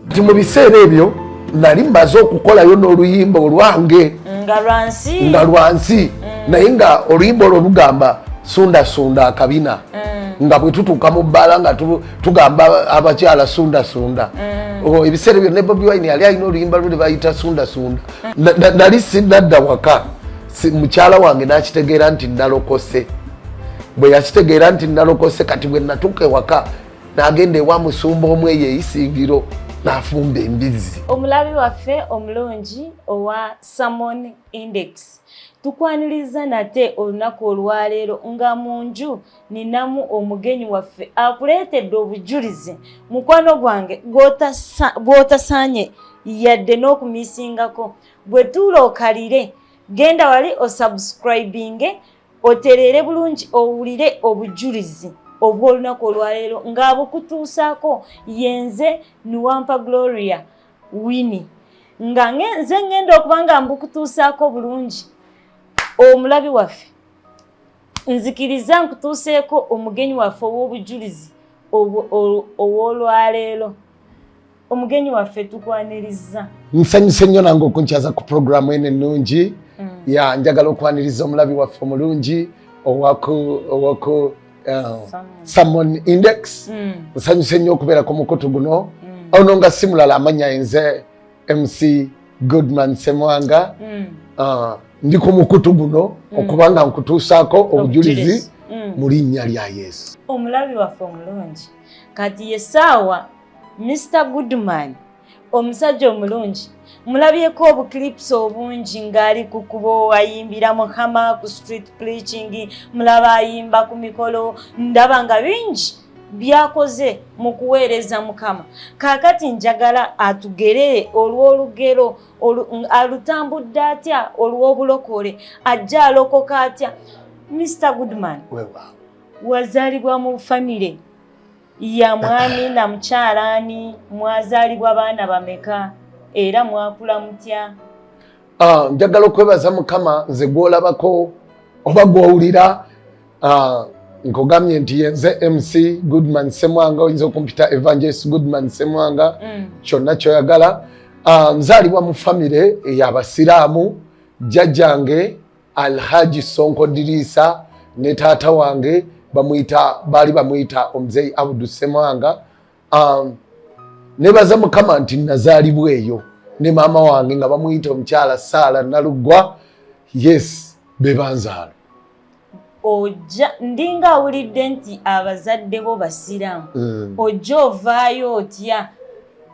Nti mu biseera ebyo nali mmaze okukolayo n'oluyimba olwange nga lwansi, naye nga oluyimba olwo lugamba sundasunda akabina, nga bwe tutuuka mu bbaala nga tugamba abakyala sundasunda. Ebiseera ebyo ne Bobi Wine yali alina oluyimba lwe bayita sundasunda. Nali sinadda waka, mukyala wange n'akitegeera nti nalokose. Bwe yakitegeera nti nalokose, kati bwe natuuka ewaka n'agenda ewa musumba omu eyo eyisingiro n'afumba embizzi. Omulabi waffe omulungi owa Sermon Index, tukwaniriza nate olunaku olwaleero nga mu nju ninamu omugenyi waffe akuleetedde obujulizi, mukwano gwange gw'otasaanye yadde n'okumisingako. Bwe tuula okalire, genda wali osubscribinge, otereere bulungi, owulire obujulizi obw'olunaku olwaleero ng'abukutuusaako yenze Niwampa Gloria Winnie, nga nze ngenda okuba nga mbukutuusaako bulungi. Omulabi waffe, nzikiriza nkutuuseeko omugenyi waffe ow'obujulizi ow'olwaleero. Omugenyi waffe, tukwaniriza. Nsanyuse nnyo nange okunkyaza ku puroguramu eno ennungi. Ya, njagala okwaniriza omulabi waffe omulungi owaku Sermon Index. Nsanyuse nnyo okubeera ku mukutu guno. Ono nga si mulala, amanya enze MC Goodman Semwanga. Ndi ku mukutu guno okuba nga nkutuusaako obujulizi mu linnya lya Yesu. Omulabi waffe omulungi, kati yesaawa Mr Goodman, omusajja omulungi, mulabyeko obuclips obungi ng'ali ku kubo ayimbira Mukama ku street preaching, mulaba ayimba ku mikolo, ndaba nga bingi byakoze mu kuweereza Mukama. Kaakati njagala atugerere olw'olugero alutambudde atya olw'obulokole, ajja alokoka atya. Mr Goodman, wazaalibwa mu famire ya mwami na mukyalaani? Mwazaalibwa baana bameka era mwakula mutya? Ah, njagala okwebaza Mukama. Nze gwolabako oba gwowulira, nkugambye nti yenze MC Goodman Semwanga, oyinza okumpita Evangelist Goodman Semwanga, kyonna kyoyagala. Nzaalibwa mu famire ey'abasiraamu. Jjajjange Alhaji Sonko Diriisa ne taata wange bamuyita, baali bamuyita omuzeyi Abudu Semwanga. Nebaza Mukama nti nazaalibwa eyo ne maama wange nga bamuyita omukyala Saala Naluggwa. Yes, be banzaala. Ojja ndinga awulidde nti abazadde bo basiraamu. Ojja ovaayo otya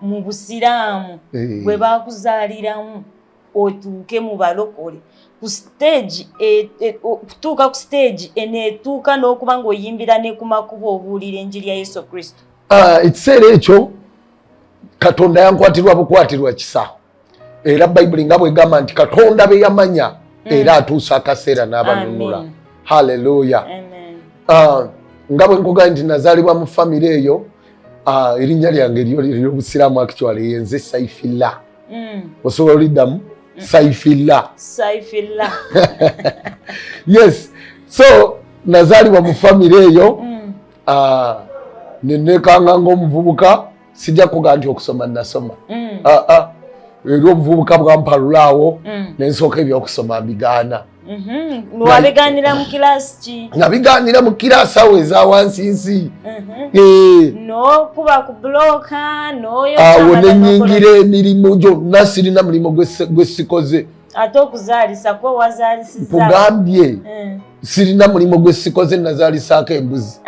mu busiraamu bwe bakuzaaliramu otuuke mu balokole ku stage, okutuuka ku stage eneetuuka n'okuba ng'oyimbira ne ku makubo obuulira enjiri ya Yesu Kristo? Ah, ekiseera ekyo Katonda yankwatirwa bukwatirwa kisa, era Bayibuli nga bwegamba nti Katonda be yamanya era atuusa akaseera n'abanunula. Amen. Halleluya. Amen. Ah, nga bwe nkugambye nti nazaalibwa mu famire eyo, erinnya lyange ery'obusiraamu actually yenze Saifillah. Osobola oliddamu? Saifillah. Saifillah. Yes, so nazaalibwa mu famire eyo. Nenekanga ngaomuvubuka, sijja kugaa nti okusoma nasoma. Era obuvubuka bwampalulaawo, nensooka ebyokusoma mbigaana. Wabigaanira mu kilaasi ki? Nabigaanira mu kiraasi awo eza wansinsi. N'okuba ku bulooka n'oyo? Awo nenyingira emirimu gyonna, sirina mulimu gwe sikoze. Ate okuzaalisa kwe wazaalisiza? Kugambye, sirina mulimu gwe sikoze, nazaalisaako embuzi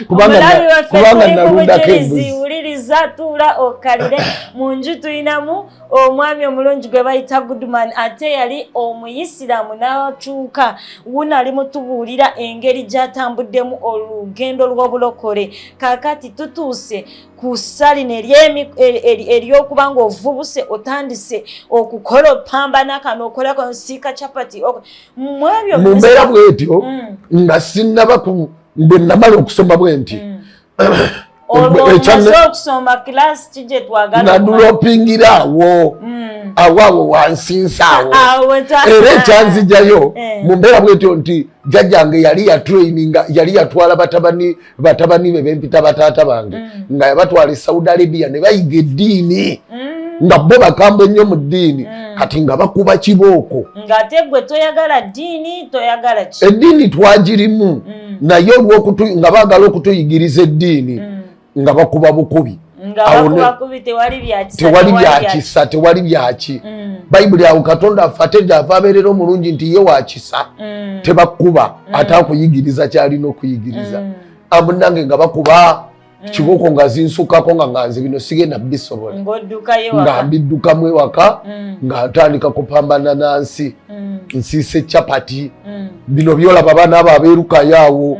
kubanga nalundako embuzi. Wuliriza, tuula okalire. Mu nju tulinamu omwami omulungi gwe bayita Goodman, ate yali omuyisiraamu n'akyuka. Wuno ali mutubuulira engeri gy'atambuddemu olugendo lw'obulokole. Kaakati tutuuse ku ssalino ery'okuba ng'ovubuse, otandise okukola, opambana kano, okola siika chapati mwebyo. Mu mbeera bwetyo, nga sinnaba, bwe namala okusoma bwe nti, Nadropingira awo awo awo wansinsa awo, era ekyanzijayo mu mbeera bwetyo nti jjajjange yali yatraininga, yali yatwala batabani be bempita bataata bange, nga yabatwala e Saudi Arabia ne bayiga eddiini, nga bo bakambwe nnyo mu ddiini. Kati nga bakuba kibooko. Ng'ate gwe toyagala ddiini, toyagala ki? Eddiini twagirimu, naye olwokutu nga baagala okutuyigiriza eddiini, nga bakuba bukubi. Nga bakubakubi, tewali byakisa. Tewali byakisa, tewali byaki. Bayibuli awo Katonda affe ate gyava abeerera omulungi nti ye wakisa, tebakuba, ate akuyigiriza kyalina okuyigiriza. Amunange nga bakuba kibooko nga zinsukako, nga nze bino sigenda bisobola. Ng'oddukayo nga waka. Mbiddukamu ewaka, nga ntandika kupambana nansi, nsiise capati. Bino byolaba abaana abo abeerukayo awo,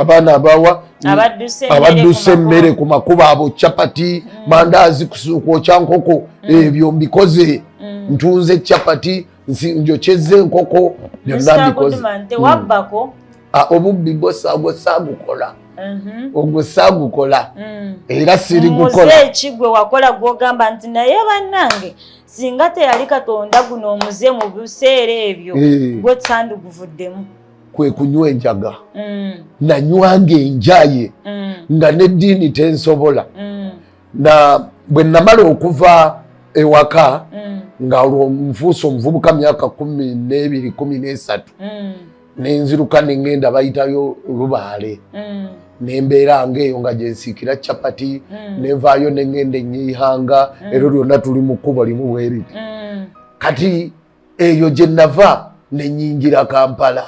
abaana abawa abadduse emmere. Abadduse ku makubo. Emmere ku makubo abo, capati, mandaazi, kwokya nkoko, ebyo mbikoze. Ntunze capati, njokyezza enkoko, byonna Mr. mbikoze. Goodman, tewabbako? Ah, obubbi bwo ogwo saagukola. Ogwo saagukola era sirigukola. Muze ki gwe wakola gwogamba nti naye bannange singa teyali Katonda guno omuze mu biseera ebyo gwe sandiguvuddemu? Kwe kunywa enjaga. Nanywanga enjaye nga n'eddiini tensobola. Na bwe namala okuva ewaka, nga olwo nfuuse omuvubuka, myaka 12, 13, nenziruka neŋŋenda bayitayo Lubaale. Nembeera ngaeyo nga gyensiikira capati. Nenvaayo neŋŋenda enyeihanga, eryo lyonna tuli mu kkubo limu bweriti. Kati eyo gye nava nenyingira Kampala.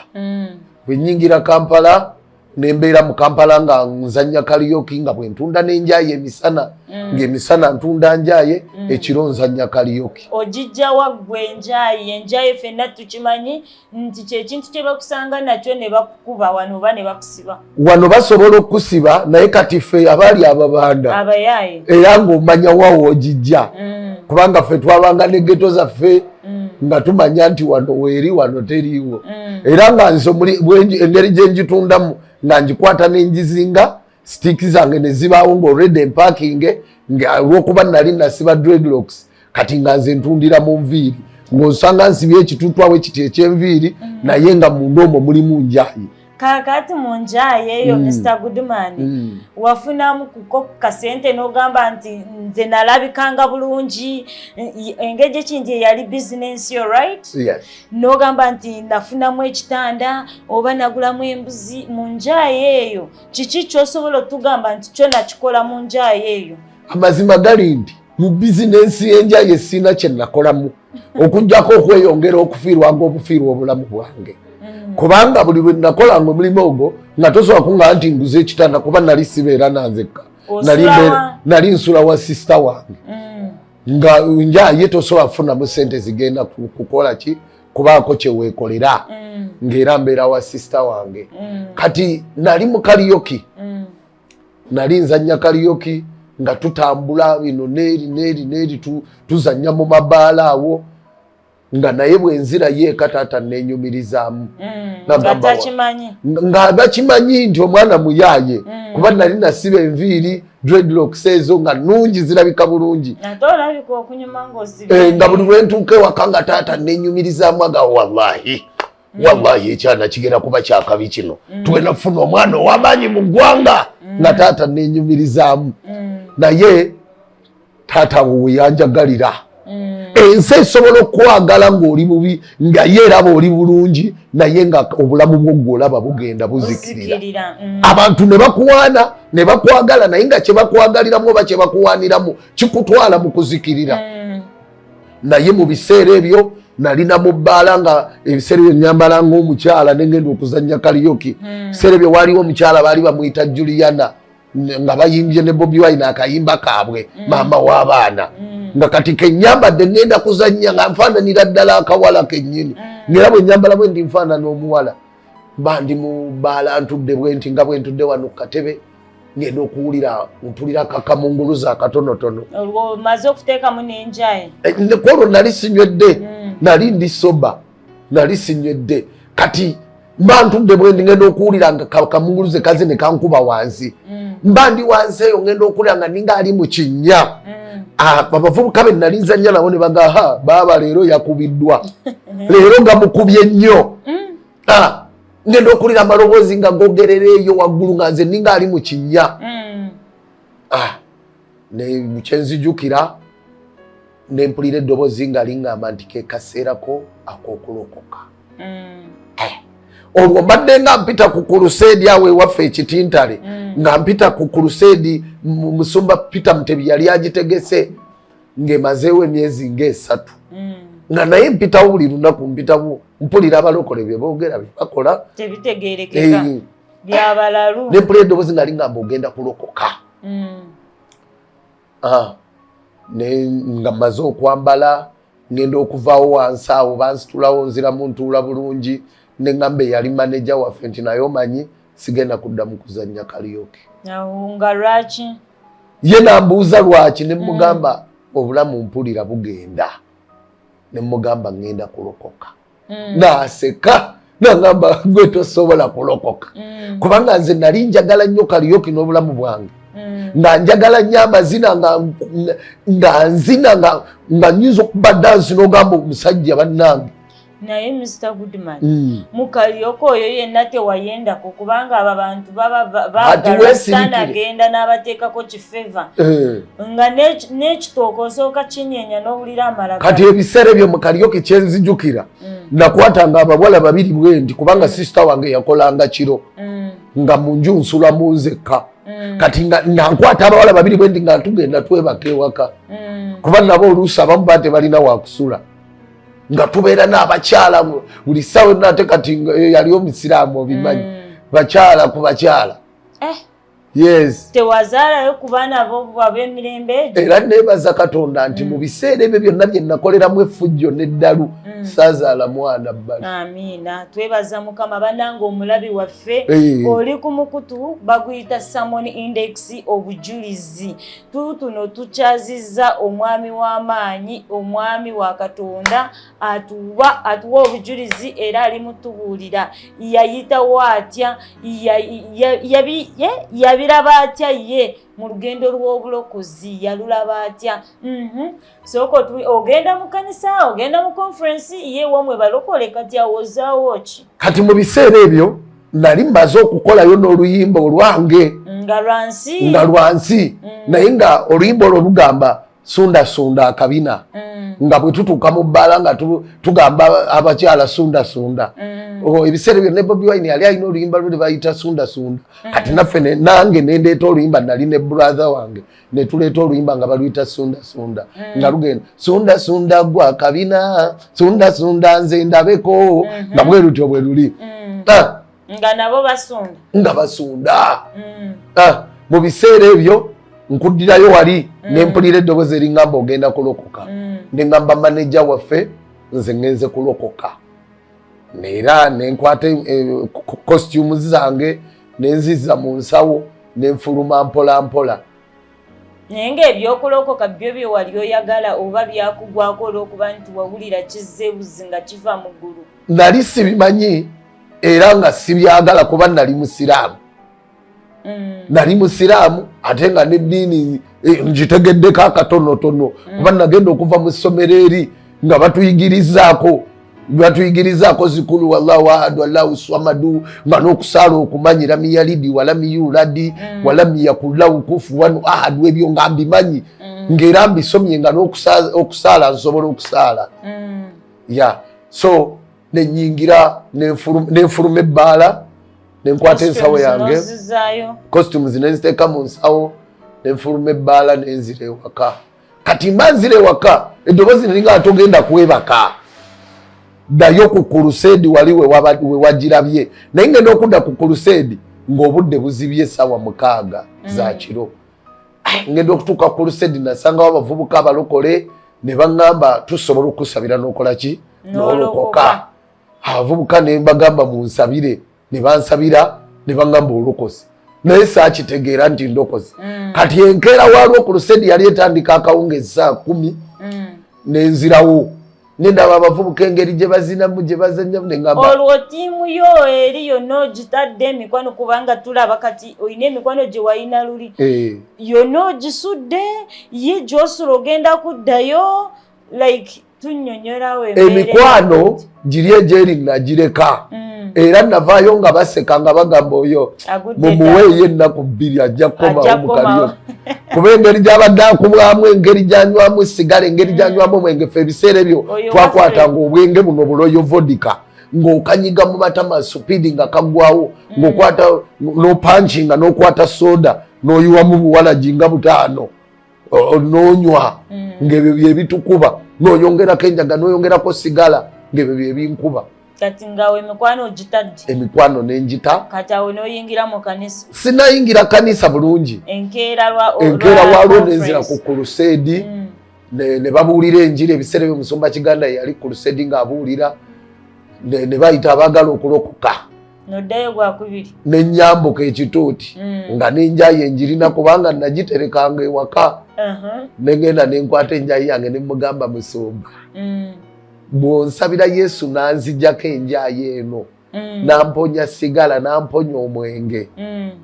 Bwe nyingira Kampala, nembeera mu Kampala nga nzanya karaoke, nga bwe ntunda n'enjaye emisana. Ng'emisana ntunda njaye, ekiro nzanya karaoke. Ogijja waggwe enjayi? Enjayi ffenna tukimanyi nti kyekintu kye bakusanga nakyo ne bakukuba wano oba ne bakusiba. Wano basobola okusiba, naye kati ffe abaali ababanda abayaaye era ng'omanya wawo ogijja, kubanga ffe twabanga ne ghetto zaffe, nga tumanya nti wano weeri, wano teriiwo. Era nga nze engeri gye ngitundamu, nga ngikwata nengizinga, stick zange ne zibaawo nga already empakinge, nga olwokuba nali nasiba dreadlocks, kati nga nze ntundira mu nviiri, ng'osanga nsibye ekitutwawo ekiti ekyenviiri, naye nga munda omwo mulimu njayi. Kaakati mu njayi eyo, Mr Goodman, wafunamu kuko kasente n'ogamba nti nze nalabikanga bulungi, engeri ekindi eyali bizinensi yo, right? Yes. N'ogamba nti nafunamu ekitanda oba nagulamu embuzi mu njayi eyo. Kiki kyosobola otugamba nti kyo nakikola mu njayi eyo? Amazima gali nti mu bizinensi y'enjayi siina kye nakolamu okugjako okweyongera okufiirwanga obufiirwa obulamu bwange, kubanga buli lwe nakolanga omulimu ogwo nga tosobola kuŋŋamba nti nguze ekitanda, kuba nali sibeera nanzekka. Nali nsula wa sister wange. Nga njaye tosobola kufunamu sente zigenda kukola ki, kubaako kyeweekolera, ng'era mbeera wa sister wange. Kati nali mu karaoke. Nali nzanya karaoke nga tutambula bino neeri neeri neeri, tuzanya mu mabaala awo, nga naye bwenzirayo eka taata nenyumirizaamu. Nga takimanyi. Nga bakimanyi nti omwana muyaaye, kuba nali nasiba enviiri dreadlocks ezo nga nungi, zirabika bulungi. Ate olabika okunyuma ng'osibye. Eh, nga buli lwentuuka ewaka nga taata nenyumirizaamu, aga wallahi wallahi ekyana kigenda kuba kyakabi kino, tugenda kufuna omwana ow'amaanyi mu ggwanga. Nga taata nenyumirizaamu, naye taata wo weyanjagalira. Ensi esobola okwagala ng'oli bubi, nga ye eraba oli bulungi, naye nga obulamu bwo gwolaba bugenda buzikirira. Buzikirira. Abantu ne bakuwaana ne bakwagala, naye nga kye bakwagaliramu oba kye bakuwaaniramu kikutwala mu kuzikirira. Naye mu biseera ebyo nalina mu bbaala, nga ebiseera ebyo nyambala ng'omukyala nengenda okuzannya karaoke. Biseera ebyo waaliwo omukyala baali bamuyita Juliana, nga bayimbye ne Bobi Wine akayimba kaabwe, maama w'abaana. Nga kati kenyambadde ngenda kuzannya, nga nfaananira ddala akawala kennyini, ngaera bwe nyambala bwe ndi nfaanana omuwala. Mba ndi mu bbaala ntudde bwe nti, nga bwe ntudde wano ku katebe, ngenda okuwulira mpulira kakamunguluza akatonotono. Olwo omaze okuteekamu n'enjayi? Eh, kwolwo nali sinywedde. Nali ndi sober, nali sinywedde. Kati mba ntudde bwe ndi, ngenda okuwulira nga kamunguluze kaze ne kankuba wansi. Mba ndi wansi eyo, ngenda okulya nga ninga ali mu kinnya. Abavubuka be nali nzannya nabo ne bagaha, "Baaba leero yakubiddwa, leero nga mukubye nnyo." Ngenda okulira amaloboozi nga gogerera eyo waggulu, nga nze ninga ali mu kinnya. Kyenzijukira, nempulira eddoboozi nga liŋŋamba nti ke kaseerako ak'okulokoka. Olwo mbadde nga mpita ku crusade awo ewaffe ekitintale, nga mpita ku crusade, musumba Peter Mutebi yali agitegese ng'emazeewo emyezi ng'esatu, nga naye mpitawo buli lunaku, mpitawo mpulira abalokole bye boogera, bye bakola. Tebitegeerekeka. Byabalalu. Nempulira eddoboozi nga liŋŋamba, "Ogenda kulokoka." Nga mmaze okwambala, ngenda okuvaawo wansi awo bansitulawo, nziramu ntuula bulungi, neŋŋamba eyali maneja waffe nti, "Naye omanyi sigenda kuddamu kuzannya karaoke." Nga lwaki? Ye nambuuza lwaki, ne mugamba, "Obulamu mpulira bugenda." Ne mugamba, "Ŋŋenda kulokoka." Naaseka nagamba, "Gwe tosobola kulokoka." Kubanga nze nali njagala nnyo karaoke n'obulamu bwange, nga njagala nnyo amazina, nga nzina, nga nyinza okuba dansi n'ogamba omusajja bannange. Naye Mr Goodman, mu karaoke oyo yenna tewayendako, kubanga abo abantu baba baagala agenda n'abateekako kifeva, nga n'ekitooka osooka kinyeenya n'owulira amalagala. Kati ebiseera ebyo mu karaoke, kyenzijukira, nakwatanga abawala babiri bwendi, kubanga sister wange yakolanga kiro, nga mu nju nsulamu nzekka. Kati nga nkwata abawala babiri bwendi, nga tugenda twebaka ewaka, kuba nabo oluusi abamu ba tebalina wakusula, nga tubeera n'abakyala buli ssaawa yonna. Ate kati yali omusiraamu, obimanyi, bakyala ku bakyala. Yes. Tewazaalayo ku baana bo ab'emirembe egyo? Era neebaza Katonda nti mu biseera ebyo byonna bye nakoleramu effujjo n'eddalu, saazaala mwana bbali. Amiina, twebaza Mukama. Bannanga, omulabi waffe, oli ku mukutu baguyita Sermon Index Obujulizi. Tuutuno tukyazizza omwami w'amaanyi, omwami wa Katonda, atuwa obujulizi, era ali mutubuulira yayitawo atya, yabiraba atya ye mu lugendo lw'obulokozi, yalulaba atya. Sooka ogenda mu kanisa, ogenda mu conference, ye wamwe balokole, kati awozaawo ki? Kati mu biseera ebyo nali mmaze okukolayo n'oluyimba olwange. Nga lwansi? Nga lwansi, naye nga oluyimba olwo lugamba, "Sundasunda akabina," nga bwe tutuuka mu bbaala nga tugamba abakyala, "Sundasunda." Ebiseera ebyo ne Bobi Wine yali alina oluyimba lwe bayita "Sundasunda". Kati naffe nange nendeeta oluyimba, nali ne brother wange, ne tuleeta oluyimba nga baluyita "Sundasunda", nga lugenda, "Sundasunda gwa kabina, sundasunda nze ndabeko," nga bwe lutyo bwe luli. Nga nabo basunda? Nga basunda. Mu biseera ebyo nkuddirayo wali, nempulira eddoboozi eriŋŋamba, "Ogenda kulokoka." Neŋŋamba maneja waffe, "Nze ŋŋenze kulokoka." Neera nenkwata costumes zange, nenzizza mu nsawo, nenfuluma mpola mpola. Naye ng'ebyokulokoka byo bye wali oyagala, oba byakugwako olw'okuba nti wawulira kizzeebuzi nga kiva mu ggulu? Nali sibimanyi era nga sibyagala, kuba nali musiraamu. Nali musiraamu, ate nga neddiini ngitegeddeko akatonotono, kuba nagenda okuva mu ssomero eri nga batuyigirizaako zikulu, "Wallahu ahadu, allahu swamadu," nga n'okusaala okumanyi, "Lam yalidi walam yuladi walam yakun kufuwan ahadu." Ebyo nga mbimanyi, ng'era mbisomye, nga n'okusaala nsobola okusaala. Ya, so nenyingira, nenfuluma ebbaala, nenkwata ensawo yange, N'ozizaayo. Costumes nenziteeka mu nsawo, nenfuluma ebbaala, nenzira ewaka. Kati mba nzira ewaka, eddoboozi nelinga, "Togenda kwebaka, ddayo ku crusade wali we wagirabye." Naye ngenda okudda ku crusade ng'obudde buzibye, essaawa 6 za kiro. Ngenda okutuuka ku crusade, nasangawo abavubuka abalokole, ne baŋŋamba, "Tusobola okusabira n'okola ki? N'olokoka." Abavubuka ne mbagamba, "Munsabire." Ne bansabira, ne baŋŋamba, "Olokose." Naye saakitegeera nti ndokose. Kati enkeera waliwo crusade yali etandika akawunga essaa 10. Nenzirawo. Nendaba abavubuka engeri gye bazinamu, gye bazannyamu, neŋamba. Olwo ttiimu yo eri yonna ogitadde emikwano, kubanga tulaba kati olina emikwano gye walina luli. Yonna ogisudde, ye gy'osula ogenda kuddayo, like tunnyonnyolawo embeera. Emikwano giri egyeri nagireka. Era navaayo nga baseka, nga bagamba oyo Agudde. Mumuweeyo ennaku 2 ajja Ajja kukomawo mu kukomawo. kalyo, kuba engeri gy'abadde akubwamu, engeri gyanywamu sigala, engeri gyanywamu omwenge, ffe ebiseera ebyo Oyo. twakwatanga obwenge buno buloyo vodka, ng'okanyiga mu matama speed nga kaggwawo, ng'okwata n'opanchinga, n'okwata soda n'oyiwamu buwalagi nga butaano, n'onywa, ng'ebyo byebitukuba, n'oyongerako enjaga, n'oyongerako sigala, ng'ebyo byebinkuba. Kati ngaawe emikwano ogitadde. Emikwano nenjita. Kati awo n'oyingira mu kanisa. Sinayingira kanisa bulungi. Enkeera lwa Enkeera lwa waliwo conference. nenzira ku crusade, ne babuulira enjiri. Ebiseera ebyo Musumba Kiganda yali crusade ng'abuulira, ne bayita abaagala okulokoka. Noddayo gwakubiri. Nenyambuka ekituuti nga nenjayi enjirina, kubanga nagiterekanga ewaka. Negenda nenkwata enjayi yange, nemugamba, "Musumba, bw'onsabira Yesu nanzijjako enjayi eno, namponya sigala, namponya omwenge,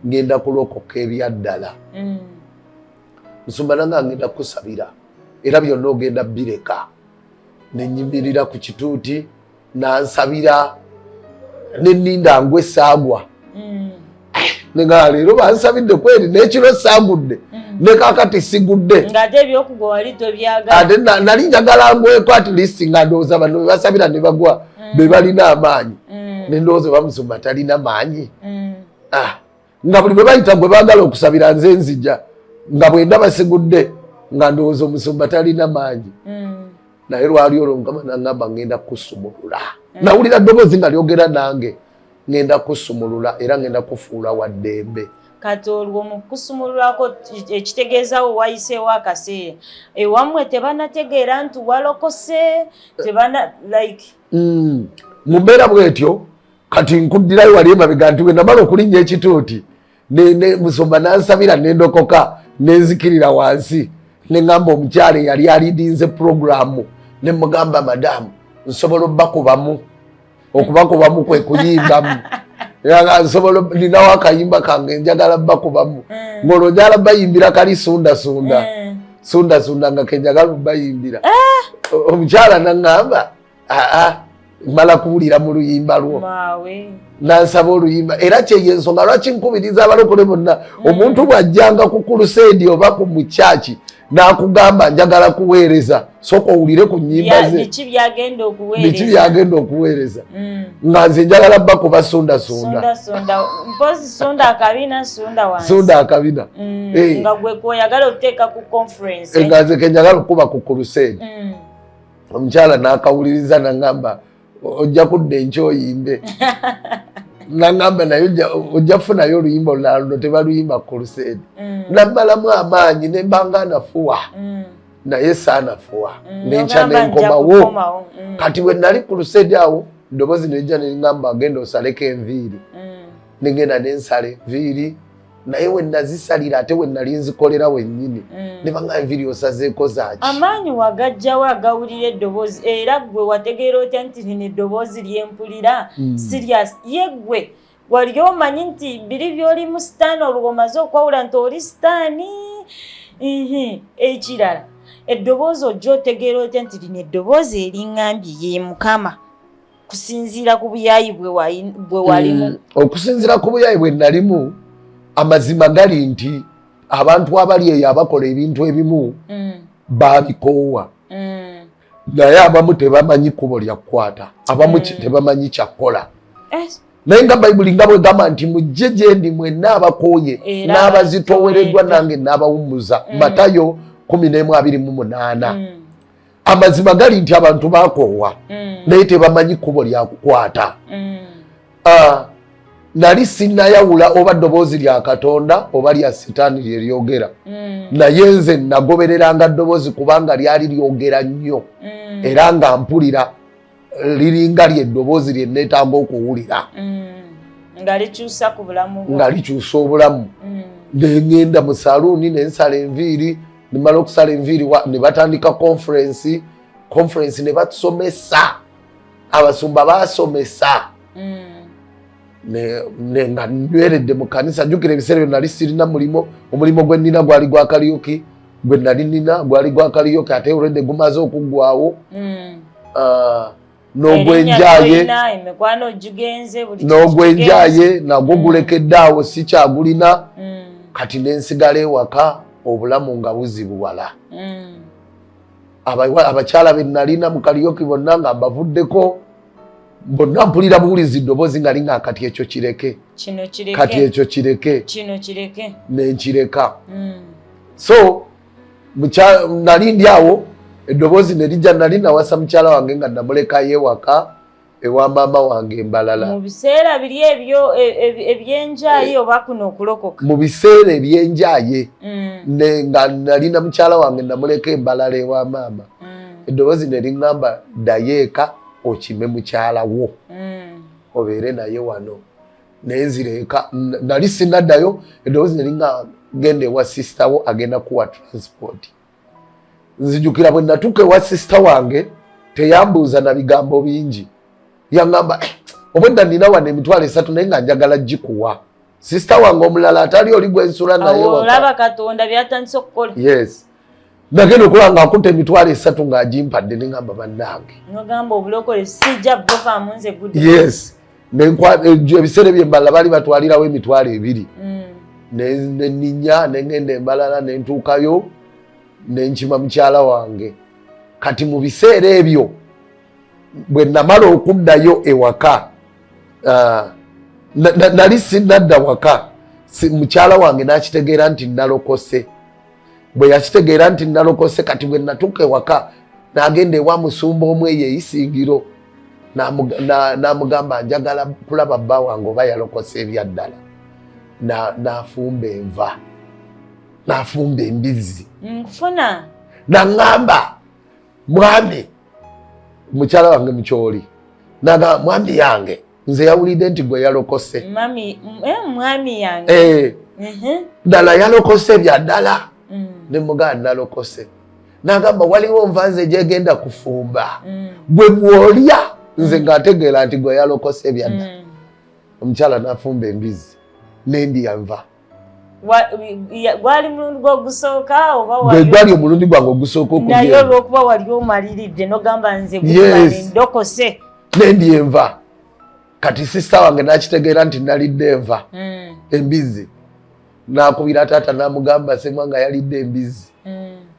ngenda kulokoka ebyaddala." Musumba nanga, "Ngenda kusabira era byonna ogenda bireka." Nenyimirira ku kituuti, nansabira, neninda ngwe, saagwa. Nenga leero bansabidde kweri, n'ekiro saagudde, ne kakati sigudde. Ng'ate ebyokugwa wali tobyagala. Ate nali njagala ngweko at least, nga ndowooza bano bebasabira ne bagwa be balina amaanyi. Nendowooza bamusumba talina maanyi. Ah, nga buli bwe bayita gwe baagala okusabira nze nzija, nga bwenda sigudde, nga ndowooza omusumba talina maanyi. Naye lwali olwo Mukama nangamba, "Ngenda kusumulula." Nawulira ddoboozi nga lyogera nange, "Ngenda kusumulula era ngenda kufuula wa ddembe." Kati olwo mu kusumululako, ekitegeezawo wayiseewo akaseera, ewammwe tebanategeera nti walokose? Tebana like? Mu mbeera bwetyo, kati nkuddirayo wali emabega nti bwe namala okulinnya ekituuti, musumba nansabira, nendokoka, nenzikirira wansi, neŋŋamba omukyala eyali alidinze puroguramu, ne mugamba, "Madamu, nsobola obbakubamu?" Okubakubamu kwe kuyimbamu. Era nsobola, ninawo akayimba kange njagala bakubamu. Ng'olwo njagala bayimbira kali "Sunda Sunda". "Sunda Sunda" nga kenjagala bayimbira. Omukyala naŋŋamba, "Aa, mala kuwulira mu luyimba lwo." Maawe. Nansaba oluyimba. Era kyeyo ensonga lwaki nkubiriza abalokole bonna, omuntu bw'ajjanga ku crusade oba ku mukyaki n'akugamba, "Njagala kuweereza," sooka owulire ku nnyimba ze. Biki byagenda Biki okuweereza? byagenda okuweereza. Nga nze njagala bakuba "Sunda Sunda". "Sunda Sunda", mpozi "Sunda Akabina", "Sunda Wansi". "Sunda Akabina". Nga gwe kwoyagala oteeka ku conference, eh? Nga nze kenjagala okukuba ku crusade. Omukyala n'akawuliriza, naŋŋamba, "Ojja kudda enkya oyimbe." Naŋŋamba, "Naye ojja kufunayo oluyimba olulala, luno tebaluyimba ku crusade." Nammalamu amaanyi, ne mbanga nafuwa. Naye saanafuwa. Nenkya Ogamba nja nenkomawo. kukomawo. Kati bwe nali ku crusade awo, ddoboozi nejja neŋŋamba, "Genda osaleko enviiri." Nengenda nensala enviiri, naye we nazisalira ate we nali nzikolera wennyini, ne baŋŋamba, "Enviiri osazeeko zaaki?" Amaanyi wagajjawo agawulira eddoboozi? Era gwe wategeera otya nti lino eddoboozi lyempulira serious? Ye gwe wali omanyi nti biri byolimu sitaani? Olwo omaze okwawula nti oli sitaani? Ekirala, eddoboozi ojja otegeera otya nti lino eddoboozi eriŋŋambye ye Mukama, kusinziira ku buyaayi bwe walimu? Okusinziira ku buyayi bwe nalimu, amazima gali nti abantu abali eyo abakola ebintu ebimu babikoowa, naye abamu tebamanyi kkubo lya kukwata, abamu tebamanyi kyakkola. Naye nga Bayibuli nga bwegamba nti, "Mujje gye ndi mwenna abakooye Era n'abazitoowereddwa, abazitoowereddwa. nange n'abawummuza." Matayo 11:28. Amazima gali nti abantu bakoowa, naye tebamanyi kkubo lya kukwata. Ah, nali sinnayawula oba ddoboozi lya Katonda oba lya Sitaani lye lyogera, naye nze nagobereranga ddoboozi kubanga lyali lyogera nnyo, era nga mpulira liringa lyeddoboozi lye neetaaga okuwulira. Nga likyusa ku bulamu bwo. Nga likyusa obulamu. Neŋŋenda mu saluuni nensala enviiri, nemala okusala enviiri ne batandika conference. Conference ne batusomesa, abasumba basomesa. Nga nyweredde mu kanisa. Jjukira ebiseera ebyo nali sirina mulimu. Omulimu gwe nnina gwali gwa karaoke, gwe nali nina gwali gwa karaoke, ate olwedde gumaze okuggwawo. Ah, n'ogwenjaye n'ogwenjaye nagwo gulekedde awo, sikyagulina. Kati nensigala ewaka, obulamu nga buzibuwala. Abakyala be nalina mu karaoke bonna nga mbavuddeko bonna. Mpulira buwulizi ddoboozi nga linga, "Kati ekyo kireke, kati ekyo kireke." Nenkireka. So nali ndi awo, eddoboozi ne lijja. Nali nawasa mukyala wange nga namulekayo ewaka ewa maama wange embalala. Mu biseera biri ebyo ebyenjayi oba kuno okulokoka? Mu biseera ebyenjaye. Nga nalina mukyala wange, namuleka embalala ewa maama. Eddoboozi ne liŋŋamba, "Ddayo eka okime mukyala wo, obeere naye wano." Nenzira eka. Nali sinaddayo, eddoboozi ne liŋŋamba, "Genda ewa sister wo, agenda kuwa transport." Nzijukira bwe natuuka ewa sister wange, teyambuuza na bigambo bingi. Yaŋŋamba, "Eh, obwedda nina wano 30,000, naye nga njagala gikuwa." Sister wange omulala atali oli gwensula naye. Olaba Katonda byatandise okukola. Yes, nagenda okulaba nga akutta 30,000 ng'agimpadde, neŋŋamba, "Bannange." Nogamba, "Obulokole sijja buvaamu nze gudde." Yes, ebiseera ebyo embalala baali batwalirawo 20,000. Neninya nengenda embalala, nentuukayo nenkima mukyala wange. Kati mu biseera ebyo bwe namala okuddayo ewaka, nali sinadda waka, mukyala wange nakitegeera nti nalokose. Bwe yakitegeera nti nalokose, kati bwe natuuka ewaka, nagenda ewa musumba omu eyo eyisingiro, n'amugamba, "Njagala kulaba bba wange oba yalokose ebyaddala." N'afumba enva, n'afumba embizzi. Nkufuna. Naŋŋamba, "Mwami," mukyala wange mukyoli, nagamba, "Mwami yange, nze yawulidde nti gwe yalokose." Mami, mwami yange. Eh, ddala yalokose bya ddala? Ne mugamba, "Nalokose." Nagamba, "Waliwo nva nze gyegenda kufumba, gwe bw'olya nze ng'ategeera nti gwe yalokose bya ddala." Omukyala n'afumba embizi, nendya nva. Gwali mulundi gwogusooka oba gwe wali- Gwali omulundi gwange ogusooka naye okulya. Olwokuba wali omaliridde nogamba, "Nze Yes. ndokose." Nendya enva. Kati sister wange nakitegeera nti nalidde enva, embizi. Nakubira taata, namugamba, "Semwanga yalidde embizi."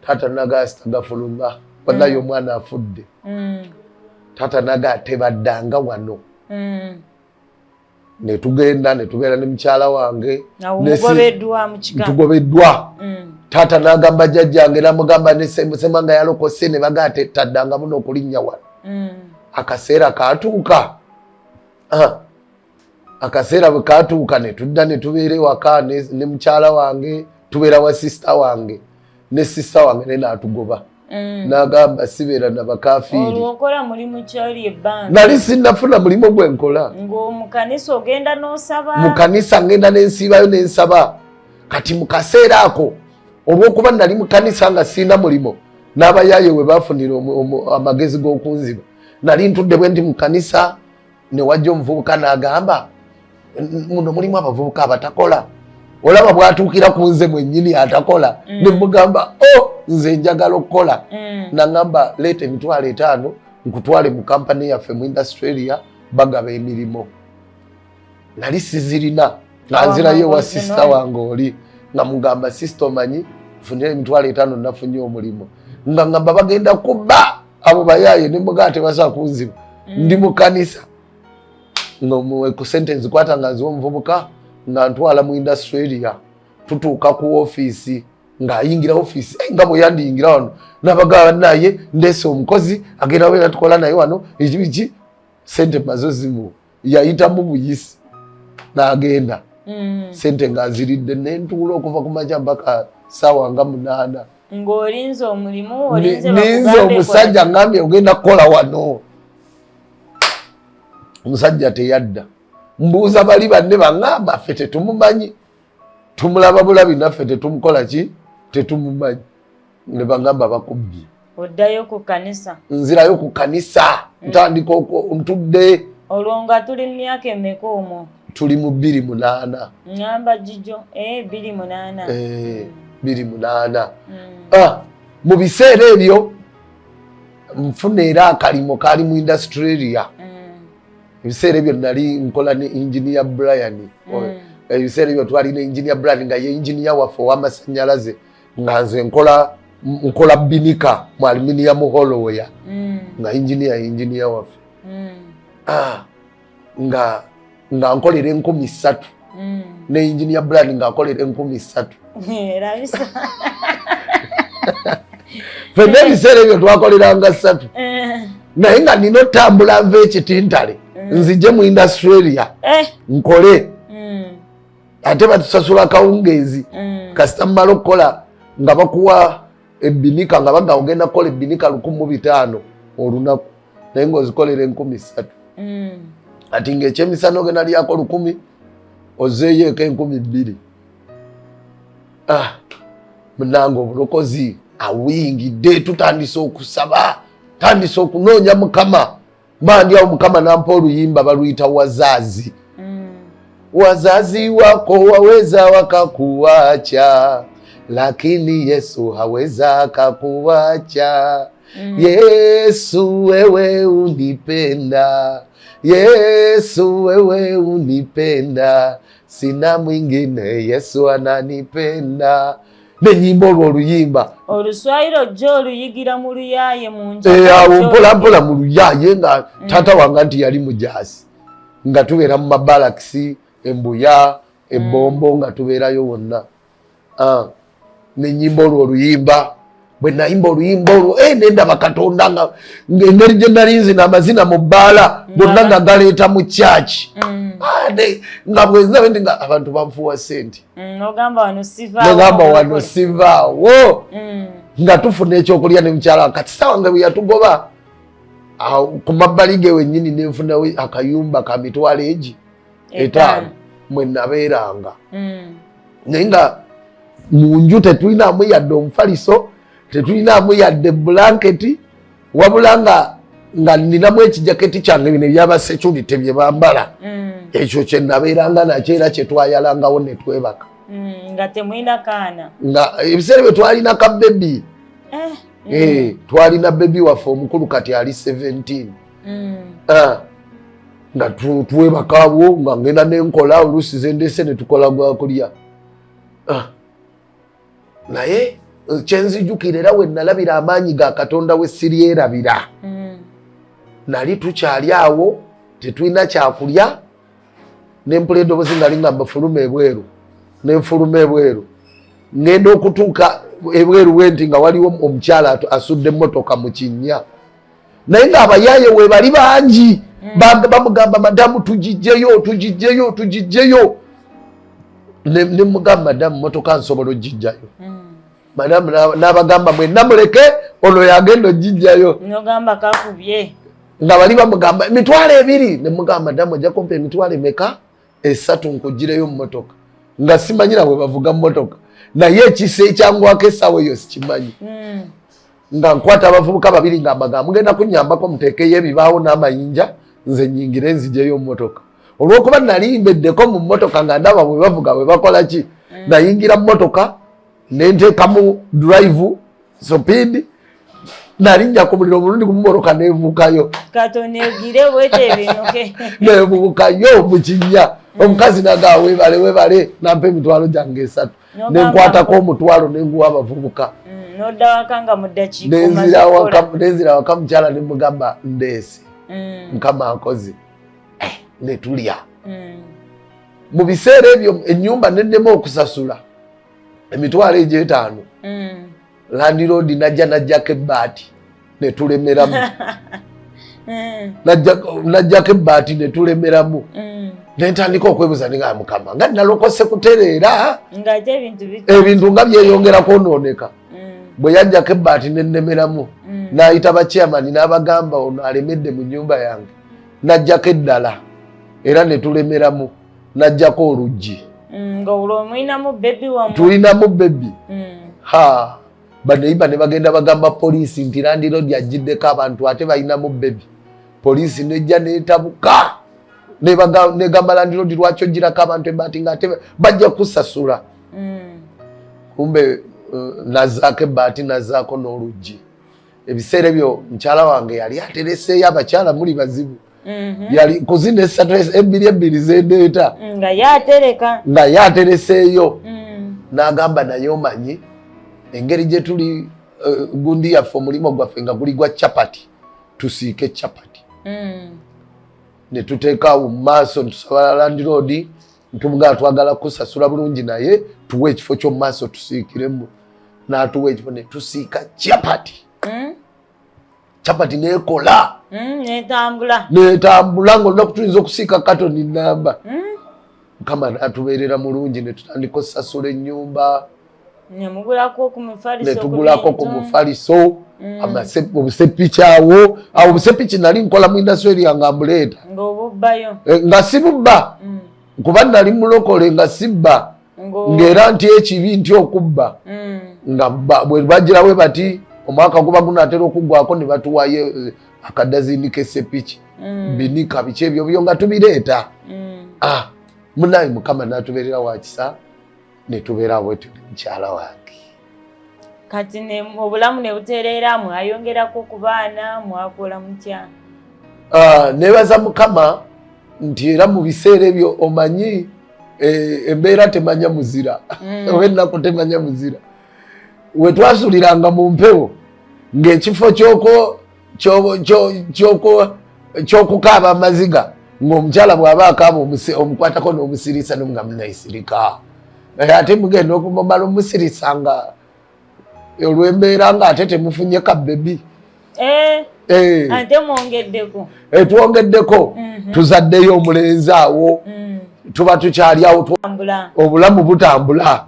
Taata nagaa, "Sitagafuluma wanaye, omwana afudde." Taata nagaa, "Tebaddanga wano." Netugenda netubeera ne mukyala wange. Awo mugobeddwa mu kika. Tugobeddwa. Taata nagamba jjajjange, namugamba ne Semwanga yalokose, ne bagaa, "Taddangamu n'okulinnya wano." Akaseera katuuka. Ah, akaseera bwe katuuka, ne tudda ne tubeera ewaka ne mukyala wange, tubeera wa sister wange, ne sister wange ne naatugoba. N'agamba, "Sibeera na bakafiiri." Olwo okola mulimu kyoli ebbanga? Nali sinnafuna mulimu gwe nkola. Ng'omukanisa ogenda n'osaba? Mu kanisa ngenda nensiibayo nensaba. Kati mu kaseera ako, olw'okuba nali mu kanisa nga siina mulimu, n'abayaaye we bafunira amagezi g'okunziba. Nali ntudde bwe ndi mu kanisa, ne wajja omuvubuka n'agamba, "Muno mulimu abavubuka abatakola?" Olaba bw'atuukira ku nze mwennyini atakola. Ne mugamba, "O nze njagala okukola." Nagamba, "Leeta 50,000 nkutwale mu kampani yaffe mu Australia, bagaba emirimu." Nali sizirina, nga nzirayo ewa sister wange oli, nga mugamba, "Sister, omanyi nfunire 50,000, nafunye omulimu." Nga ngamba, "Bagenda kubba abo bayaaye." Nemugaa, "Tebasobola kunziba, ndi mu kanisa." Ku sente nzikwata nga nziwa omuvubuka, nga ntwala mu Australia. Tutuuka ku ofiisi, ng'ayingira ofiisi, nga bwe yandiyingira wano, nabagaba, "Naye ndeese omukozi agenda beera tukola naye wano." Ekibiki sente mazo zimu yayitamu buyisi n'agenda. Sente ng'aziridde. Nentuula okuva ku makya mpaka saawa nga 8. Ng'olinze omulimu, olinze Ninze bakugambe. Omusajja ngambye, "Ogenda kukola wano." Omusajja teyadda. Mbuuza bali banne, baŋŋamba, "Ffe tetumumanyi, tumulaba bulabi, naffe tetumukola ki, tetumumanyi." Ne bagamba, "Bakubbye." Oddayo ku kanisa? Nzirayo ku kanisa. Ntandika ntudde. Olwo nga tuli mu myaka emeka omwo? Tuli mu 2008. Ngamba gijo 2008. 2008. Ah, mu biseera ebyo nfuna era akalimo kaali mu industrial. Ebiseera ebyo nali nkola ne Engineer Brian. Ebiseera ebyo twali ne Engineer Brian nga ye engineer waffe ow'amasannyalaze, nga nze nkola binika mu aluminium holloware, nga engineer waffe. Ah, nga nkolera 3000, ne Engineer Brian nga akolera 3000. Erabisa. Ffenna ebiseera ebyo twakoleranga 300, naye nga nina otambula nva ekitintale nzije mu industrial nkole, ate batusasula kawungeezi. Kasita mmala okukola nga bakuwa ebbinika, nga baga ogenda kukola ebbinika 1500 olunaku, naye ng'ozikolera 3000. Ati ng'ekyemisana ogenda lyako 1000, ozeeyoeko 2000. Ah, munange, obulokozi awuyingidde, tutandise okusaba, tandise okunoonya Mukama. Mandi awo Mukama nampa oluyimba baluyita "Wazazi". Wazazi wako waweza wakakuacha, lakini Yesu haweza akakuacha. Yesu wewe unipenda, Yesu wewe unipenda, sina mwingine, Yesu ananipenda. Nenyimba olwo oluyimba. Oluswayiro ojja oluyigira mu luyaaye mu awo mpola mpola mu luyaaye, nga taata wange nti yali mujaasi, nga tubeera mu mabalakisi embuya ebombo, nga tubeerayo wonna. Ah, nenyimba olwo oluyimba. Bwe nayimba oluyimba olwo, nendaba Katonda nga engeri gye nali nzina amazina mu bbaala gonna nga galeeta mu kyaki. Ah, nga bwenzabe nti nga abantu banfuwa sente. Ogamba wano sivaawo. Nogamba wano sivaawo. Nga tufuna ekyokulya ne mukyala. Kati sawa nga bwe yatugoba awo ku mabbali ge wennyini, nenfunawo akayumba ka mitwalo egi 5 mwe nabeeranga, naye nga mu nju tetulinamu yadde omufaliso, tetulinamu yadde bulanketi, wabula nga ninamu ekijaketi kyange, bino ebyaba security bye bambala. Ekyo kye nabeeranga nakyo era kyetwayalangawo ne twebaka. Nga temulina kaana? Nga ebiseera bye twalina ka baby. Twalina baby waffe omukulu, kati ali 17. Ah, nga twebakawo, nga ngenda nenkola oluusi zendese ne tukola gwakulya. Ah, naye kyenzijukira era we nalabira amaanyi ga Katonda we siryerabira, nali tukyali awo tetulina kyakulya, nempula eddoboozi nga lingamba fuluma ebweru. Nenfuluma ebweru, ngenda okutuuka ebweru bwe nti nga waliwo omukyala asudde emmotoka mu kinnya, naye ng'abayaaye we bali bangi. Bamugamba, "Madamu, tugijjeyo, tugijjeyo, tugijjeyo." Ne mugamba, "Madamu, motoka nsobola ogijjayo." Madamu n'abagamba, "Mwenna muleke, ono yagenda ogijjayo." Nogamba kakubye. Nga bali bamugamba 20,000. Ne mugamba, "Madamu, ojja kumpa emitwalo emeka? 3, nkugireyo mu motoka." Nga simanyira bwe bavuga mmotoka, naye ekisa ekyangwako essaawa eyo sikimanyi. Nga nkwata abavubuka babiri, nga mbagamba, "Mugenda kunyambako muteekeyo ebibaawo n'amayinja, nze nyingire nzijeyo mmotoka." Olw'okuba nali mbeddeko mu mmotoka, nga ndaba bwe bavuga, bwe bakola ki, nayingira mmotoka nenteekamu drive speed, nalinnya ku muliro omulundi gumu, mmotoka nevuukayo. Katonda egire bwete ebinuke. Nebuukayo mu kinnya. Omukazi nagaa, "Webale, webale." Nampa emitwalo gyange 3. Nenkwatako omutwalo nenguwa abavubuka. Nodda waka nga mu ddakiika nenzira omaze waka. okukola. Nenzira waka, mukyala nemugamba, "Ndeese, Mukama akoze." Netulya. Mu biseera ebyo ennyumba nennema okusasula emitwalo egyo 5. Landlord najja najjako ebbaati netulemeramu. Najjako ebbaati netulemeramu. Nentandika okwebuuza ninga, "Mukama, nga nalokose kutereera, ng'ate ebintu ebintu nga byeyongera kwonooneka." Bwe yajjako ebbaati nennemeramu, n'ayita bachairman n'abagamba, "Ono alemedde mu nnyumba yange." Najjako eddala era netulemeramu. Najjako oluggi. Nga olwo mulinamu baby wammwe? Tulinamu baby. Ha, Baneiba ne bagenda bagamba poliisi nti landlord agiddeko abantu ate balinamu baby. Poliisi nejja netabuka, negamba landlord, "Lwaki ogirako abantu ebbaati nga ate bajja kusasula?" Kumbe nazaako ebbaati, nazaako n'oluggi. Ebiseera ebyo mukyala wange yali atereseeyo. Abakyala muli bazibu. Yali kuzina esatu, ebbiri ebbiri zendeeta. Nga ye atereka. Nga ye atereseeyo. N'agamba, "Naye omanyi engeri gye tuli gundi yaffe, omulimu gwaffe nga guli gwa capati, tusiike capati." Ne tuteekaawo mu maaso, ntusaba landlord, ntumugamba, "Twagala kusasula bulungi, naye tuwe ekifo ky'omu maaso tusiikiremu." N'atuwa ekifo ne tusiika capati. Capati neekola. Netambula. Netambula, nga olunaku tuyinza okusiika katoni namba. Mukama n'atubeerera mulungi, ne tutandika osasula ennyumba. Nemugulako ku mufaliso. Ne tugulako ku bintu. mufaliso, obusepiki awo awo. Obusepiki nali nkola mu industry nga mbuleeta. Ng'obubbayo. Eh, nga sibubba, kuba nali mulokole, nga sibba, ng'era nti ekibi nti okubba. Nga bwe bagirawe bati omwaka guba gunaatera okuggwako, ne batuwayo akadazini k'esepiki, binika, biki ebyo byo nga tubireeta. Ah, munaye Mukama n'atubeerera wakisa, ne tubeera bwetyo ne mukyala wange. Kati obulamu ne butereera, mwayongerako ku baana, mwakola mutya? Ah, nebaza Mukama nti era mu biseera ebyo omanyi embeera temanya muzira, oba ennaku temanya muzira. We twasuliranga mu mpewo, ng'ekifo ky'okukaaba amaziga, ng'omukyala bw'aba akaaba omukwatako n'omusirisa nomuga, "Munaisirika." Ate mugenda okumumala omusirisa nga olw'embeera nga ate temufunye ka baby. Eh, Eh, ate mwongeddeko. Twongeddeko, tuzaddeyo omulenzi awo. Tuba tukyali awo, Tambula. obulamu butambula.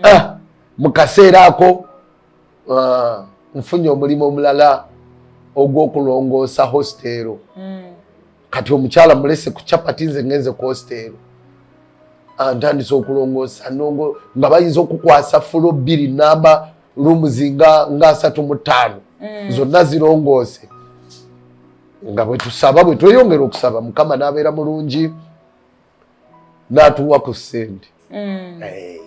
Ah, mu kaseera ako nfunye omulimu omulala ogw'okulongoosa hostel. Kati omukyala mulese ku capati, nze ngenze ku hostel. Ah, ntandise okulongoosa nga bayinza okukwasa floor 2 namba, rooms nga 35, zonna zirongoose. Nga bwe tusaba, bwe tweyongera okusaba, Mukama n'abeera mulungi n'atuwa ku ssente. Eh,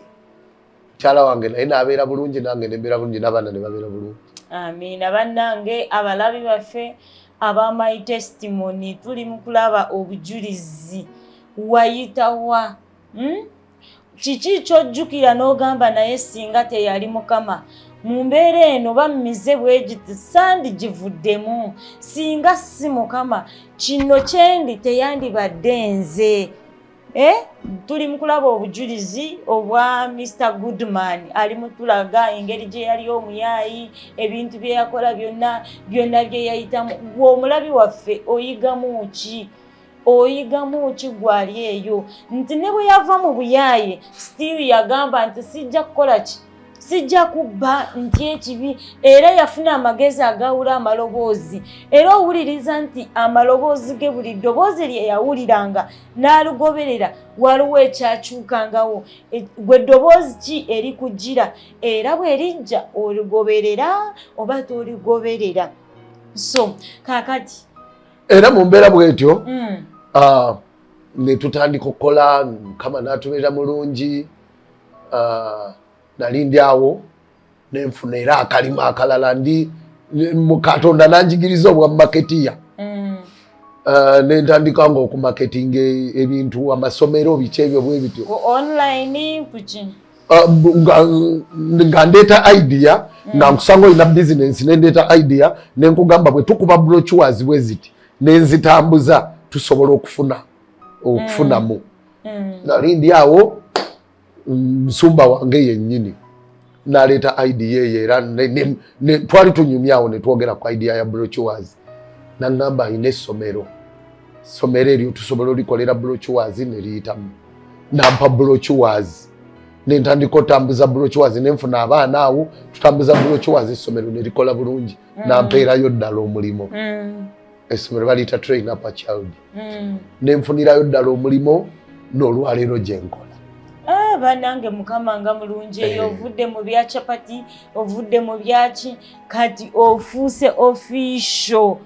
mukyala wange naye n'abeera bulungi, nange nembeera bulungi, n'abaana ne babeera bulungi. Amiina. Bannange abalabi baffe aba My Testimony, tuli mu kulaba obujulizi. Wayitawa, Kiki kyojjukira n'ogamba, "Naye singa teyali Mukama mu mbeera eno bammize bwegiti sandigivuddemu, singa si Mukama kino kyendi teyandibadde nze"? Eh? Tuli mu kulaba obujulizi obwa Mr Goodman. Ali mutulaga engeri gye yali omuyaayi, ebintu bye yakola byonna byonna bye yayitamu. Gwe omulabi waffe oyigamu ki? Oyigamu ki gwali eyo nti ne bwe yava mu buyaaye, still yagamba nti sijja kukola ki, sijja kubba nti ekibi. Era yafuna amagezi agawula amaloboozi, era owuliriza nti amaloboozi ge, buli ddoboozi lye yawuliranga n'alugoberera, waliwo ekyakyukangawo. Gwe ddoboozi ki erikugira, era bwe lijja oligoberera oba toligoberera? So kaakati Era mu mbeera bwetyo, ah, ne tutandika okukola, Mukama n'atubeera mulungi. Ah, nali ndi awo nenfuna era akalimu akalala, ndi mu Katonda nanjigiriza obwa marketeer. Nentandika nga okumarketinga ebintu, amasomero, biki ebyo bwe bityo. Ku online, kuki? Ah, nga ndeeta idea, nga nkusanga olina bizinensi, nendeeta idea nenkugamba bwe tukuba brochures bwe ziti nenzitambuza, tusobola okufunamu. Nali ndi awo, musumba wange yennyini naleeta idea eyo, era twali tunyumyawo ne twogera ku idea ya brochures, naŋŋamba alina essomero, essomero eryo tusobola olikolera brochures ne liyitamu. Nampa brochures, nentandika otambuza brochures, nenfuna abaana awo tutambuza brochures, essomero ne likola bulungi. Nampeerayo ddala omulimu. Essomero baliyita Train Up a Child. Nenfunirayo ddala omulimu n'olwaleero gye nkola. Eh, Banange Mukama nga mulungi. Eyo ovudde mu bya chapati, ovudde mu byaki, kati ofuuse official.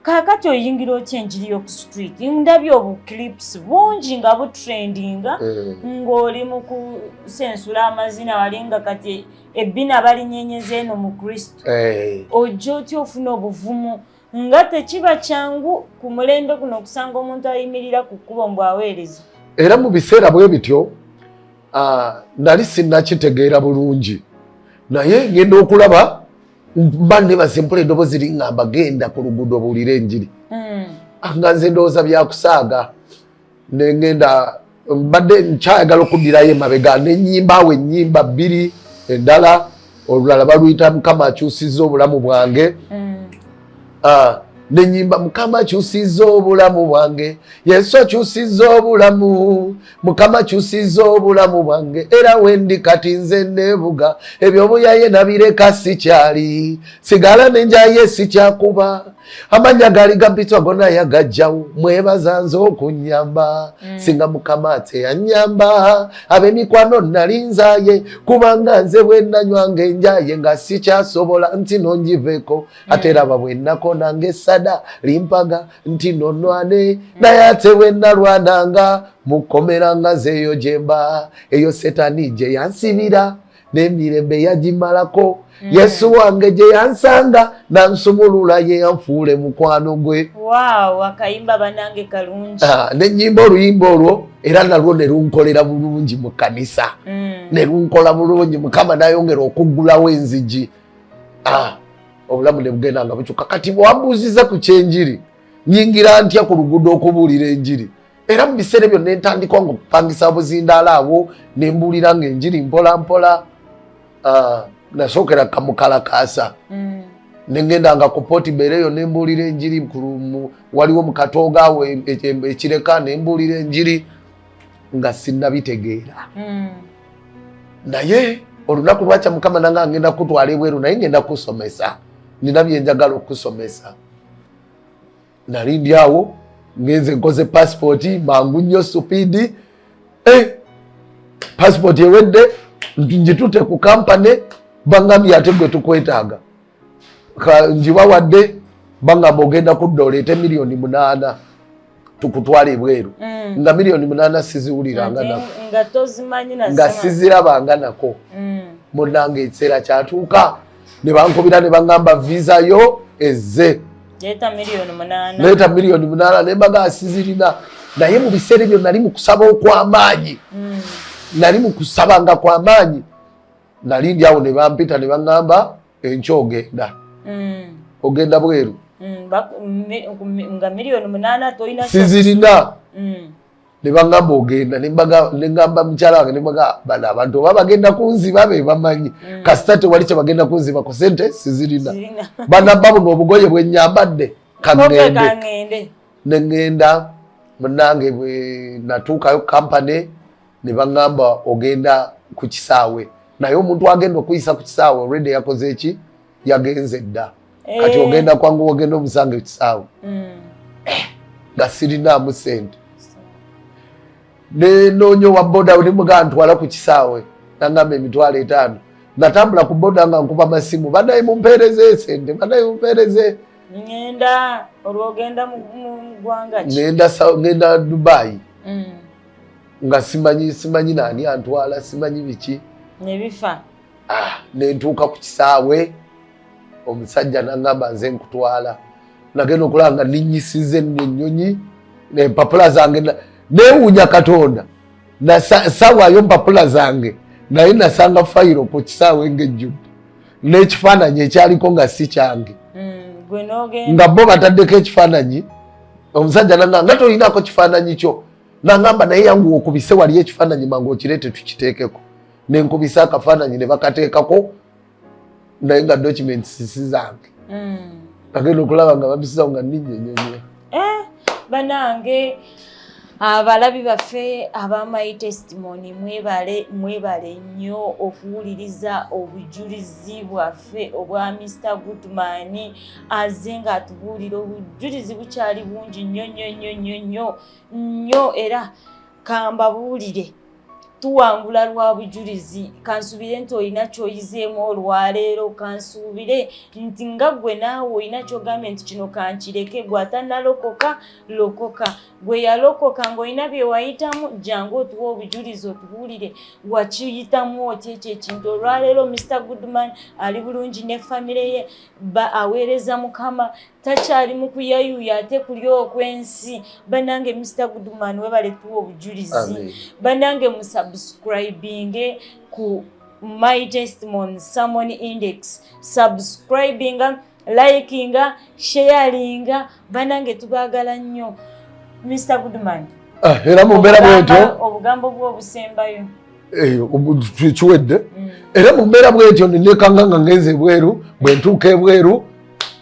Kaakati oyingira otya enjiri y'oku street? Ndabye obuclips bungi nga butrendinga ng'oli mu kusensula amazina wali, nga kati ebbina balinyenyeza eno mu Kristo. Ojja otya ofuna obuvumu, nga tekiba kyangu ku mulembe guno okusanga omuntu ayimirira ku kkubo mbw aweereza? Era mu biseera bwe bityo nali sinnakitegeera bulungi, naye ngenda okulaba mba nebaze mpula eddoboozi liŋŋamba, "Genda ku luguudo obuulire enjiri." Nga nze ndowooza byakusaaga. Nengenda, mbadde nkyayagala okuddirayo emabega, nenyimba awo ennyimba bbiri endala. Olulala baluyita "Mukama akyusizza obulamu bwange". Nenyimba, "Mukama akyusizza obulamu bwange, Yesu akyusizza obulamu, Mukama akyusizza obulamu bwange, era wendi kati nze nebuga ebyobuyaye nabireka, sikyali sigala nenjaye, sikyakuba amanya gali gampitwa gonna yagajjawo, mwebaza nze okunyamba. Singa Mukama teyanyamba, ab'emikwano nali nzaye, kubanga nze bwe nanywanga enjaye nga sikyasobola nti nongiveeko. Ate eraba bwe nakonanga essada limpaga nti nonwane, naye ate bwe nalwananga mukomeranga nzeeyo gyemba, eyo setani gye yansibira n'emirembe yagimalako. Yesu wange gye yansanga nansumulula, ye yanfuule mukwano gwe." Waaw, akayimba banange kalungi. Nenyimba oluyimba olwo, era nalwo ne lunkolera bulungi mu kanisa. Ne lunkola bulungi, Mukama nayongera okuggulawo enzigi. Obulamu ne bugenda nga bukyuka. Kati bwambuuziza ku kyenjiri, nyingira ntya ku luguudo okubuulira enjiri? Era mu biseera ebyo nentandika nga okupangisa buzindaalo awo, nembuulira nga enjiri mpola mpola. Nasookera kamukalakaasa. Nengendanga ku Port Bell eyo nembuulira enjiri. Waliwo mu Katooga awo ekireka, nembuulira enjiri nga sinnabitegeera. Naye olunaku lwakya Mukama nanga ngenda kutwala ebweru, naye ngenda kusomesa, nina byenjagala okusomesa. Nali ndi awo ngenze nkoze passport mangu nnyo, speed. Passport ewedde, ngitute ku kampane, baŋŋambye, "Ate gwe tukwetaaga." Ngibawadde, baŋŋamba, "Ogenda kudda oleete 8 miliyoni tukutwala ebweru." Nga 8 miliyoni siziwuliranga nako. Nga tozimanyi. Nga sizirabanga nako. Munnange, ekiseera kyatuuka ne bankubira ne baŋŋamba, "Visa yo ezze." Leeta 8 miliyoni. Leeta 8 miliyoni. Ne mbaga sizirina, naye mu biseera ebyo nali mu kusaba okw'amaanyi. Nali mu kusaba nga kw'amaanyi. Nali ndi awo ne bampita ne baŋŋamba, "Enkya ogenda." "Ogenda bweru." Nga 8 miliyoni toyina. Sizirina. Ne baŋŋamba, "Ogenda." Ne ŋŋamba mukyala wange, ne mbaga, "Bano abantu oba bagenda kunziba be bamanyi. Kasita tewali kye bagenda kunziba ku sente sizirina." Zirina. Banabba buno obugoye bwe nyambadde, kope kaŋŋende. Kaŋŋende. Ne ŋŋenda. Munnange, bwe natuukayo kampane, ne baŋŋamba, "Ogenda ku kisaawe." Naye omuntu agenda okuyisa ku kisaawe already yakoze eki? Yagenze dda. Kati ogenda kwangu, ogenda omusanga ekisaawe. Nga sirinaamu sente, nenoonya owa boda, nemugaa ntwala ku kisaawe, nangamba 50,000. Natambula ku boda nga nkuba masimu, "Banaye mumpeereze esente, banaye mumpeereze." Ŋŋenda olwo ogenda mu ggwanga ki? Ngenda Dubai. Nga simanyi nani antwala, simanyi biki. Ne bifa. Nentuuka ku kisaawe, omusajja nangamba, "Nze nkutwala." Nagenda okulaba nga ninyisiza ennyonyi empapula zange. Neewuunya Katonda. Sawaayo mpapula zange, naye nasanga fayiro ku kisaawe ng'ejjudde n'ekifaananyi ekyaliko nga si kyange. Gwe n'ogenda. Nga bo bataddeko ekifaananyi. Omusajja nangamba, "Nga tolinako kifaananyi kyo?" Nangamba, "Naye yanguwa okubise wali ekifaananyi mangu okireete tukiteekeko." Nenkubisa akafaananyi ne bakateekako, naye nga documents si zange. Agenda okulaba nga babisizawo nga ninnya ennyonyi. Banange abalabi baffe aba My Testimony, mwebale, mwebale nnyo okuwuliriza obujulizi bwaffe obwa Mr Goodman. Aze ng'atubuulira obujulizi bukyali bungi nnyo nnyo nnyo nnyo nnyo nnyo, era kambabuulire. Tuwangula lwa bujulizi. Kansuubire nti olina ky'oyizeemu olwaleero. Kansuubire nti nga ggwe naawe olina ky'ogambye nti kino kankireke. Gwe atannalokoka, lokoka. Gwe yalokoka ng'olina bye wayitamu, jangu otuwe obujulizi, otubuulire wakiyitamu otya ekyo ekintu. Olwaleero Mr Goodman ali bulungi ne famire ye, ba aweereza Mukama, takyali mu kuyayuya ate kuli okw'ensi. Bannange, Mr Goodman, webale tuwa obujulizi. Amen. Bannange, musubscribinge ku My Testimony Sermon Index. Subscribinga, likinga, sharinga. Bannange, tubaagala nnyo. Mr Goodman. Ah, era mu mbeera bwetyo. Obugambo bw'obusembayo. Eh, kiwedde. Era mu mbeera bwetyo nekanga nga ngenze ebweru. Bwe ntuuka ebweru,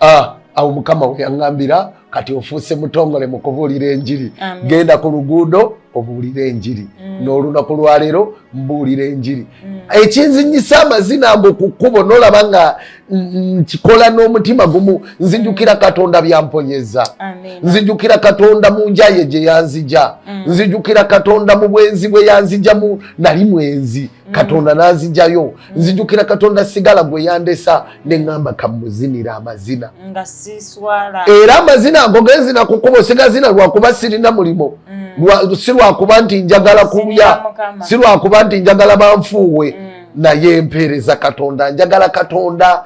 ah, awo Mukama we yaŋŋambira, "Kati ofuuse mutongole mu kubuulira enjiri. Amen. Genda ku luguudo obuulire enjiri." N'olunaku lwaleero mbuulira enjiri. Ekinzinyisa amazina ago ku kkubo, nolaba nga nkikola n'omutima gumu, nzijukira Katonda byamponyeza. Amen. Nzijukira Katonda mu njaye gye yanzija. Nzijukira Katonda mu bwenzi bwe yanzijamu. Nali mwenzi, Katonda n'anzijayo. Nzijukira Katonda sigala gwe yandesa, neŋŋamba kamuzinira amazina nga siswala. Era amazina ago genzina ku kkubo sigazina lwakuba sirina mulimu. Si lwakuba nti njagala kulya. Zinira Mukama. Si lwakuba nti njagala banfuuwe, naye mpeereza Katonda, njagala Katonda.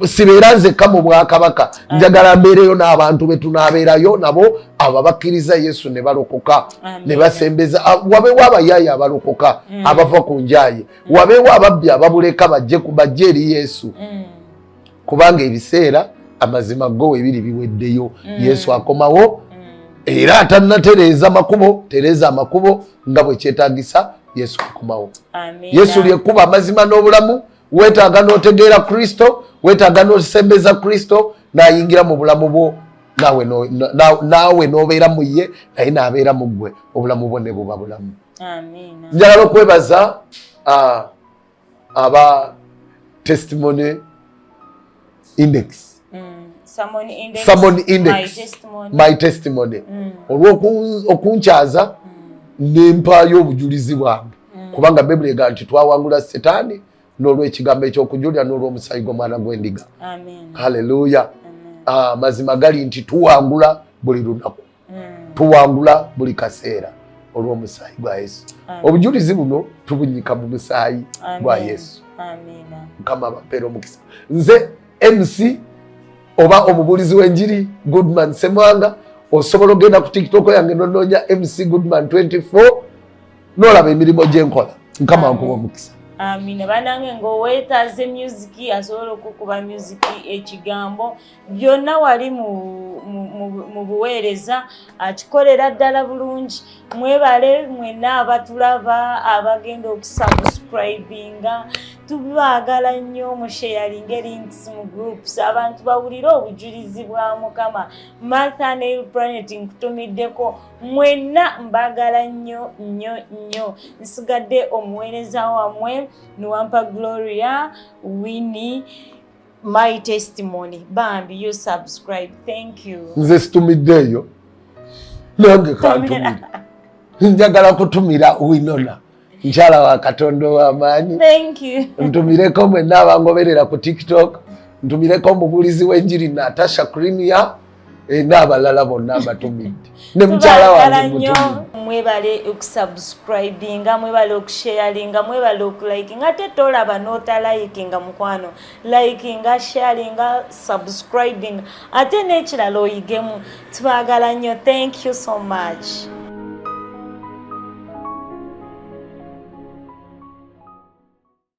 Sibeera nzekka mu bwakabaka, njagala mbeereyo n'abantu be tunaabeerayo nabo, abo abakkiriza Yesu ne balokoka Amen. ne basembeza. Ah, wabeewo abayaaye abalokoka abava ku njaye, wabeewo ababbi ababuleka bajje eri Yesu, kubanga ebiseera amazima go ebiri biweddeyo. Yesu akomawo. Era atannatereeza makubo, tereeza amakubo nga bwe kyetaagisa. Yesu akomawo. Amina. Yesu lyekkubo, amazima n'obulamu. Weetaaga n'otegeera Kristo, weetaaga n'osembeza Kristo n'ayingira mu bulamu bwo, naawe n'obeera mu ye, naye n'abeera mu ggwe, obulamu bwo ne buba bulamu. Amina. Njagala okwebaza aba Testimony Index. Sermon Index. Sermon Index. My Testimony. My Testimony, olw'okunkyaza nempaayo obujulizi bwange, kubanga Bayibuli ega nti twawangula Setaani n'olw'ekigambo ekyokujulira n'olw'omusayi gw'omwana gw'endiga. Amen. Haleluya. Amen. Ah, mazima gali nti tuwangula buli lunaku, tuwangula buli kaseera olw'omusaayi gwa Yesu. Amen. Obujulizi buno tubunyika mu musaayi gwa Amen. Yesu. Amina. Mukama abapeera omukisa. Nze MC oba omubuulizi w'enjiri Goodman Semwanga. Osobola ogenda ku TikTok yange nonoonya MC Goodman 24 nolaba emirimu gyenkola. Mukama nkuwa omukisa. Amina. Banange, ng'oweetaaze music, asobola okukuba music, ekigambo byonna wali mu buweereza, akikolera ddala bulungi. Mwebale mwenna abatulaba, abagenda okusubscribinga. Tubaagala nnyo. Musharinge links mu groups, abantu bawulire obujulizi bwa Mukama. Martha Nail Planet, nkutumiddeko. Mwenna mbaagala nnyo nnyo nnyo. Nsigadde omuweereza wammwe Niwampa Gloria Winnie. My Testimony, bambi, you subscribe. Thank you. Nze situmiddeeyo, nange kantumire. Njagala kutumira Winona, nkyala wa Katonda ow'amaanyi. Thank you. Ntumireko mwenna abangoberera ku TikTok, ntumireko omubuulizi w'enjiri Natasha Crimia, n'abalala bonna abatumidde, ne mukyala Tubaagala wange nnyo. mutumidde. Mwebale okusubscribinga, mwebale okusharinga, mwebale okulikinga. Ate tolaba n'otalikinga, mukwano, likinga, sharinga, subscribing, ate n'ekirala oyigemu. Tubaagala nnyo. Thank you so much.